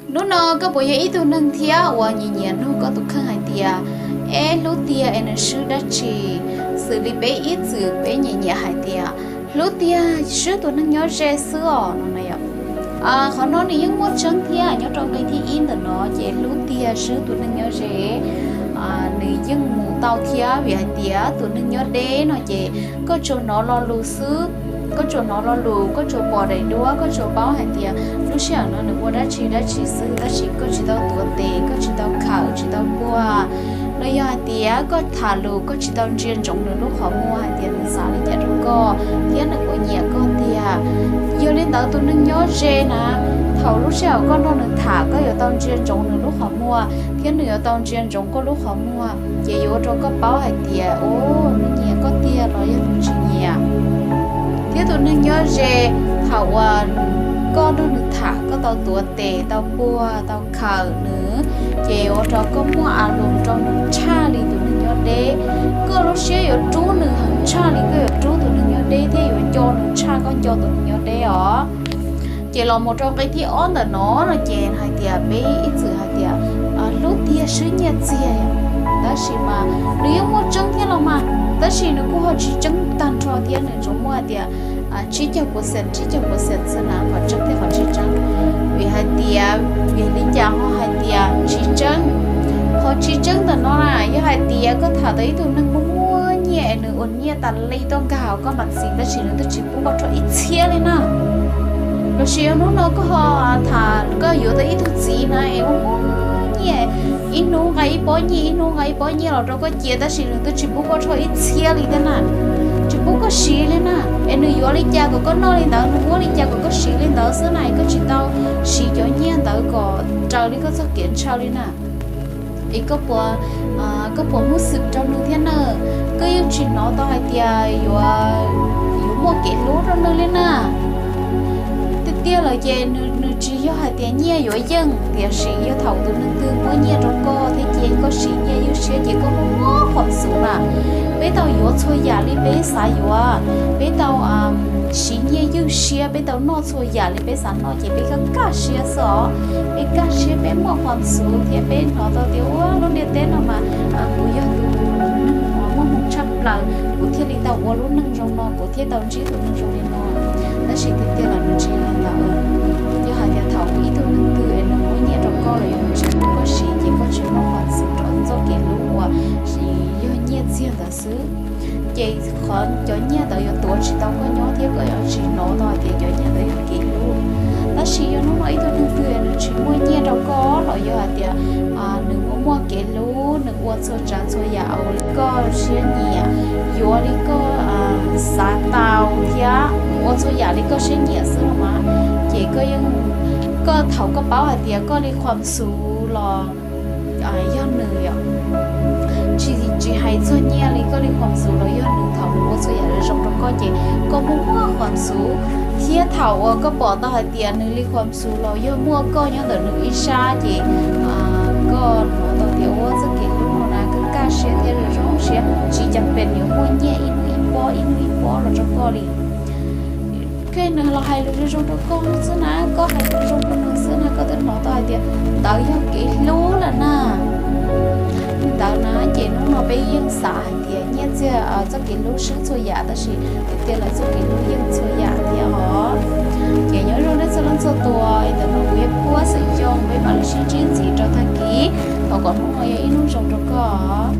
Hnub no koj puas yog ib tug neeg thiab uas nyiam nyiam nug koj tus kheej hais tias, eb, hlub tiag es nws swb dab tsi? Xws li peb ib txwm peb nyiam nyiam hais tias, hlub tiag swb tus neeg nyob ze xwb os no na yom. Qhov no nws yeej muaj tseeb thiab, nyob rau nqe thib ib ntawm no ces hlub tiag swb tus neeg nyob ze, nws yeej mus tau thiab, vim hais tias tus neeg nyob deb no ces koj tsuas hnov lo lus xwb, koj tsuas hnov lo lus, koj tsuas pom daim duab, koj tsuas paub hais tias lub sij hawm no nws ua dab tsi dab tsi xwb, tab sis koj tsis tau tuav tes, koj tsis tau khawm, tsis tau puag, los yog hais tias koj tham lus koj tsis tau ntsia ntsoov nws lub qhov muag hais tias nws xav li cas rau koj thiab nws puas nyiam koj tiag. Yog li ntawd tus neeg nyob ze na, thaum lub sij hawm koj nrog nws tham koj yuav tau ntsia ntsoov nws lub qhov muag thiab nws yuav tau ntsia ntsoov koj lub qhov muag, ces yuav ua rau koj paub hais tias, u, nws nyiam koj tiag los yog nws tsis nyiam. Thiab tus neeg nyob ze, thaum uas koj nrog nws tham koj tau tuav tes, tau puag, tau khawm nws, ces ua rau koj muaj a lus rau nws tshaj li tus neeg nyob deb. Koj lub siab yuav rub nws heev tshaj li koj yuav rub tus neeg nyob deb thiab yuav nco nws tshaj koj nco tus neeg nyob deb os. Ces los mus rau nqe thib ob ntawm no no ces hais tias peb ib txwm hais tias hlub tiag swb nyiaj txiag, tab sis mas nws yeej muaj tseeb thiab los mas, tab sis nws kuj ho tsis tseeb tag nrho thiab, nws tsuas muaj hais tias tsib caug percent, tsib caug percent xwb na, qhov tseeb thiab qhov tsis tseeb. Vim hais tias, vim li cas ho hais tias tsis tseeb? Qhov tsis tseeb ntawm no na, yog hais tias koj tham tau ib tug neeg muaj muaj nyiaj es nws ua nyiaj tas li tuaj nkag hauv koj mas txim, tab sis nws twb tsis pub koj rho ib txhiab li na. Los sis yog hnub no koj ho tham, koj yuav tau ib tug txiv na es muaj muaj nyiaj, ib hnub nqa ib pob nyiaj, ib hnub nqa ib pob nyiaj los rau koj cia, tab sis nws twb tsis pub koj rho ib txhiab li thiab na, tsis pub koj siv li na. Es nws yuav li cas kom koj noj li ntawd, nws muab li cas kom koj siv li ntawd xwb na, es koj tsis tau siv cov nyiaj ntawd kom raws li koj txoj kev ntshaw li na. Es koj puas, koj puas muaj xwm rau nws thiab na? Koj yeej tsis hnov tau hais tias yuav, yuav muaj kev hlub rau nws li na. Tiag tiag lawm ces nws, nws tsis yog hais tias nyiaj yuav yeej, tiam sis yog thaum tus neeg twg muab nyiaj rau koj thiab cia koj siv nyiaj ywj siab ces koj muaj muaj qhov xus na. Peb tau yuav txhua yam li peb xav yuav, peb tau siv nyiaj ywj siab, peb tau noj txhua yam li peb xav noj ces peb kaj kaj siab xwb os. Peb kaj siab, peb muaj qhov xus thiab peb hnov tau tias ua lub ntiaj teb no mas kuv yog tus neeg muaj hmoo tshaj plaws, kuv thiaj li tau ua lub neej zoo no, kuv thiaj tau ntsib tus neeg zoo li no. Tab sis tiag tiag los nws tsis yog li ntawd. Yog hais tias thaum ib tug neeg twg es nws muab nyiaj rau koj los yog nws tsis pub koj siv ces koj tsis muaj qhov xus rau txoj kev hlub uas yog nyiaj txiag ntawd xwb. Ces qhov cov nyiaj ntawd yuav tuav tsis tau koj nyob thiab koj yuav tsis hnov tau hais tias cov nyiaj ntawd yog kev hlub. Tab sis yog hnub no ib tug neeg twg nws tsis muaj nyiaj rau koj los yog hais tias nws muaj muaj kev hlub, nws ua txhua tsav txhua yam ua li koj siab nyiam, yuav li koj xav tau thiab ua txhua yam li koj siab nyiam xwb los mas, ces koj yeej, koj thaum koj paub hais tias koj li qhuas xus los yog nws yom, tsis, tsis hais txog nyiaj li, koj li qhuas xus los yog nws, thaum nws ua txhua yam zoo rau koj ces koj muaj muaj qhuas xus. Thiab thaum uas koj pom tau hais tias nws li qhuas xus los yog muaj koj nyob ntawm nws ib sab ces koj hnov tau tias ua txoj kev hlub no na kaj kaj siab thiab zoo siab, tsis cas pes yuav muaj nyiaj ib hnub ib pob ib hnub ib pob los rau koj li. Koj nws los hais lus zoo zoo rau koj xwb na, koj hais lus zoo rau nws xwb na, koj twb hnov tau hais tias ntawd yog kev hlub lawm na. Li ntawd na ces hnub no peb yeej xav hais tias nyiaj txiag txoj kev hlub swb txhua yam, tab sis tiag tiag lawm txoj kev hlub yeej txhua yam tiag os. Ces nyob zoo nej txhua leej txhua tus, ntawm no kuv yog Phuab Xeem Xyooj, peb mam li sib ntsib ntxiv rau tag kis, thov kom hnub no yog ib hnub zoo rau koj.